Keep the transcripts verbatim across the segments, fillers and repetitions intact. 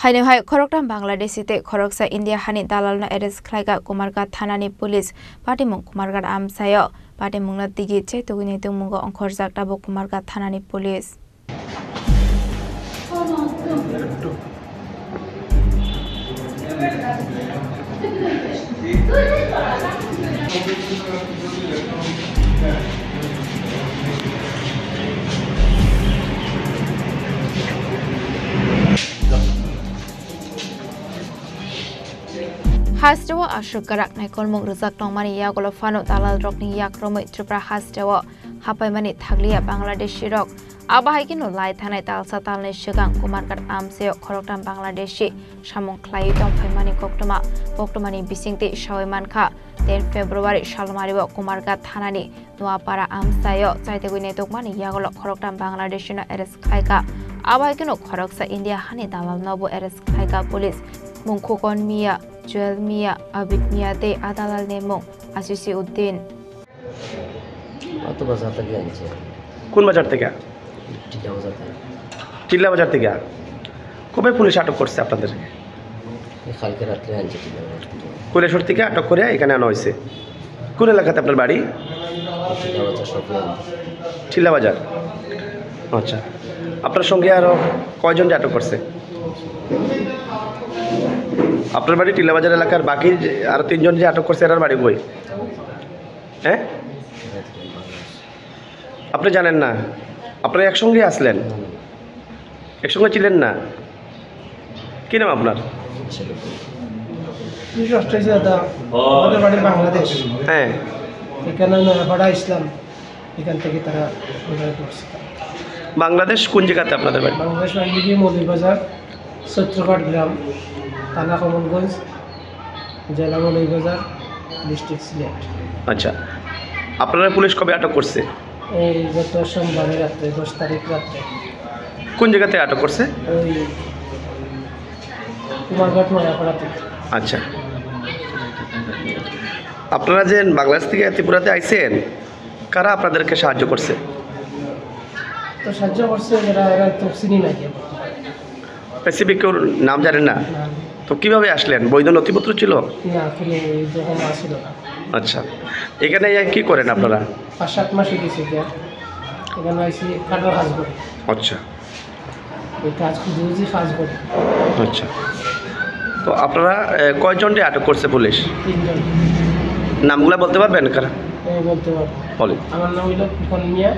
Haino hai khoroktham Bangladeshi tei khoroksa India hani dalalno arrest khlaikha Kumarghat thanani police. Patimung Kumarghat amchaio. Patimungno tigi chaitugwini tongmungo ongkhorjak tabuk Kumarghat thanani police. Hasteo aswk kwrak naikolmung rwjak tongmani yagulo phano dalalrokni yak romwi Tripura hasteo hapaimani thakliya Bangladeshirok. Abo hai kheno lai thanai talsa talni swkang Kumarghat amchaio khoroktham Bangladeshi samung khlaiwi tongphaimani koktwma, koktwmani bisingtwi sawi mankha, ten February salmario Kumarghat thanani Noapara amchaio chaitugwi naitokmani yagulo khoroktham Bangladeshino arrest khlaikha. Abo hai kheno khoroksa India hani dalalnobo arrest khlaikha police. Mung Khukon Mia, Joel Mia, Abid Mia tei a dalal ni mung Asisi Uddin. অত বাজার থেকে আনছে। কোন বাজার থেকে? টিলা বাজার থেকে। টিলা বাজার থেকে। কবে পুলিশ আটক করছে আপনাদেরকে? এই কালকে রাত্রে আনছে টিলা বাজার থেকে। কৈলাসহর থেকে আটক করে এখানে আনা হয়েছে। কোন এলাকাতে আপনার বাড়ি? টিলা বাজার সব আনছে। টিলা বাজার। আচ্ছা। আপনার সঙ্গে আরো কয়জনকে আটক করছে? আপনার বাড়ি টিলা বাজার এলাকার বাকি যে আরো তিনজন যে আটক করছে, এরার বাড়ি কই? হ্যাঁ? আপনি জানেন না? আপনারা একসঙ্গে আসলেন? একসঙ্গে ছিলেন না? কি নাম আপনার? বিশেষ হচ্ছে যে দাদা, আমাদের বাড়ি বাংলাদেশ। হ্যাঁ। এখানে নয়াপাড়া ইসলাম, এখান থেকে তারা ওনারা করছে। বাংলাদেশ কোন জায়গাতে আপনাদের বাড়ি? বাংলাদেশ বাড়ি গিয়ে মৌলভীবাজার, সৈত্রঘাট গ্রাম, থানা কমলগঞ্জ, জেলা মৌলভীবাজার, ডিস্ট্রিক্ট সিলেট। আচ্ছা, আপনারা পুলিশ কবে আটক করছে? এই গত সোমবারে রাত্রে, দশ তারিখ রাত্রে। কোন জায়গাতে আটক করছে? ওই কুমারঘাট নয়াপাড়া থেকে। আচ্ছা, আপনারা যে বাংলাদেশ থেকে ত্রিপুরাতে আইছেন, কারা আপনাদেরকে সাহায্য করছে? তো সাহায্য করছে যারা, এরা তো চিনি না গিয়ে। স্পেসিফিক কেউর নাম জানেন না? না। তো কিভাবে আসলেন? বৈধ নথিপত্র ছিল? না, কোনো ওই রকম আসিল না। আচ্ছা, এখানে কি করেন আপনারা? পাঁচ সাত মাস হয়ে গেছে গিয়া। এখানে আইসি কাঠের কাজ করি। আচ্ছা। ওই কাজ খুঁজে খুঁজে কাজ করি। আচ্ছা, তো আপনারা, এ, কয়জনকে আটক করছে পুলিশ? তিনজন। নামগুলা বলতে পারবেন কারা? হ্যাঁ, বলতে পারবো। বলেন। আমার নাম হইলো ফুকন মিয়া,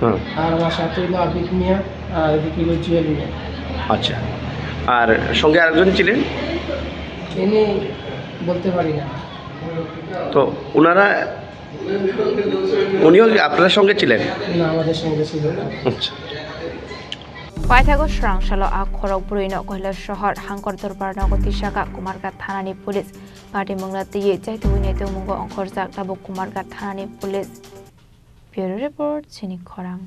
হ্যাঁ। আর আমার সাথে হইলো আবিদ মিয়া, আর এদিকে হইলো জুয়েল মিয়া। আচ্ছা, আর সঙ্গে আরেকজন ছিলেন? এনে বলতে পারি না। তো ওনারা, উনিও কি আপনাদের সঙ্গে ছিলেন? না, আমাদের সঙ্গে ছিল না। আচ্ছা। Paithago srangsalo a khorok bwrwino Koilasohor hangkor dorbar nogo tisaka Kumarghat thanani police. Patimungno twiwi chaitugwi naitokmungo ongkhorjak tabuk Kumarghat thanani police. Bureau report, Chini Khorang.